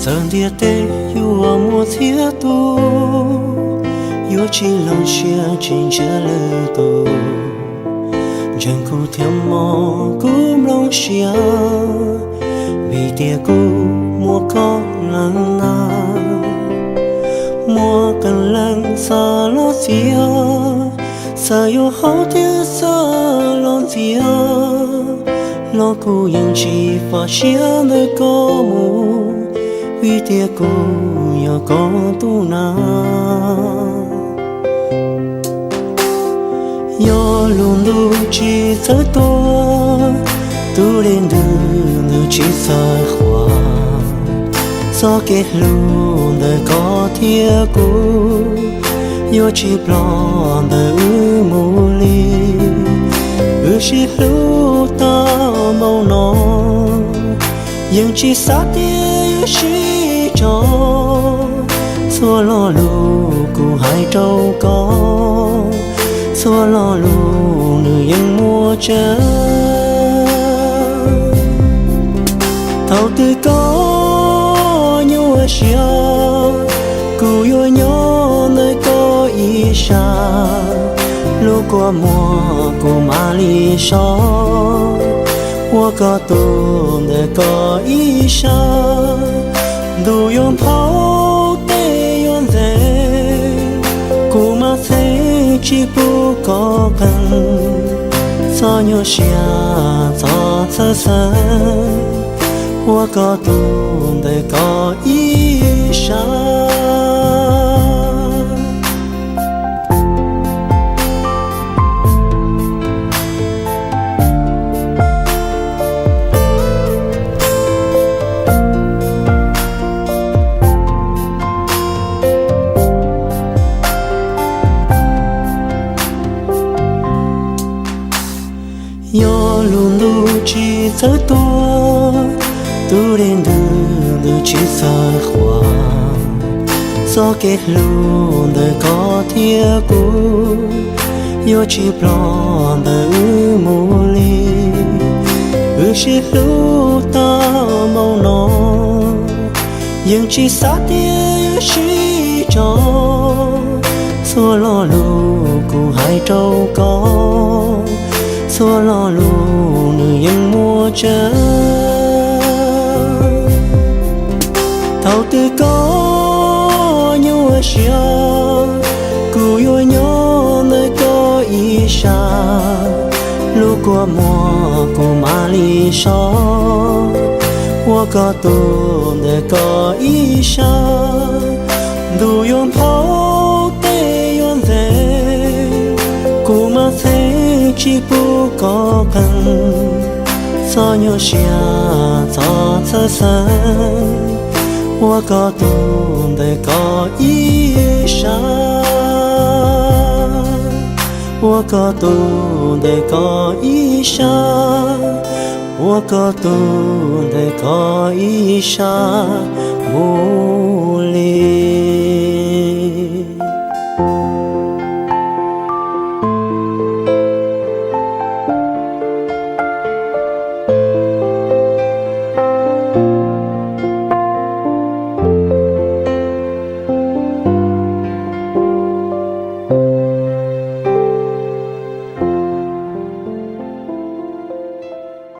Lawv ntiaj teb yuav muaj txhiab tus, yuav tsis hloov siab tsis ntsia lwm tus. Ntseeg kuv thiab mog, kuv nplooj siab, vim tias kuv muaj koj leej na. Muaj qee leej xav los txiav, xav yuav haub thiab xav los ntxias, los kuv yeej tsis faj siab ntawm koj mus, vim tias kuv yog koj tus na. Yog lub ntuj tsis txawj tuag, tus dej ntws ntws tsis txawj qhuav, txoj kev hlub ntawm koj thiab kuv yuav tsis ploj ntawm wb mus li. Wb sib hlub tau npaum no, yeej tsis xav tias yuav sib tso. Txhua lo lus kuv hais rau koj, txhua lo lus nws yeej muaj tseeb. Thaum twg koj nyuaj siab, kuv yuav nyob ntawm koj ib sab, lub kua muag kuv mam li so ua koj tus ntawm koj ib sab. Ntuj yuav nphau, tej yuav ntxeev, kuv mam txheeb tsis pub koj qees, txhob nyuaj siab txhob txhawj xeeb, ua koj tus ntawm koj ib sab. Yog lub ntuj tsis txawj tuag, tus dej ntws ntws tsis txawj qhuav, txoj kev hlub ntawm koj thiab kuv yuav tsis ploj ntawm wb mus li. Wb sib hlub tau npaum no, yeej tsis xav tias yuav sib tso. Txhua lo lus kuv hais rau koj, txhua lo lus nws yeej muaj tseeb. Thaum twg koj nyuaj siab, kuv yuav nyob ntawm koj ib sab, lub kua muag kuv mam li so ua koj tus ntawm koj ib sab. Ntuj yuav nphau, tej yuav ntxeev, kuv mam txheeb tsis pub koj qees, txhob nyuaj siab txhob txhawj xeeb, ua koj tus ntawm koj ib sab, ua koj tus ntawm koj ib sab, ua koj tus ntawm koj ib sab mus.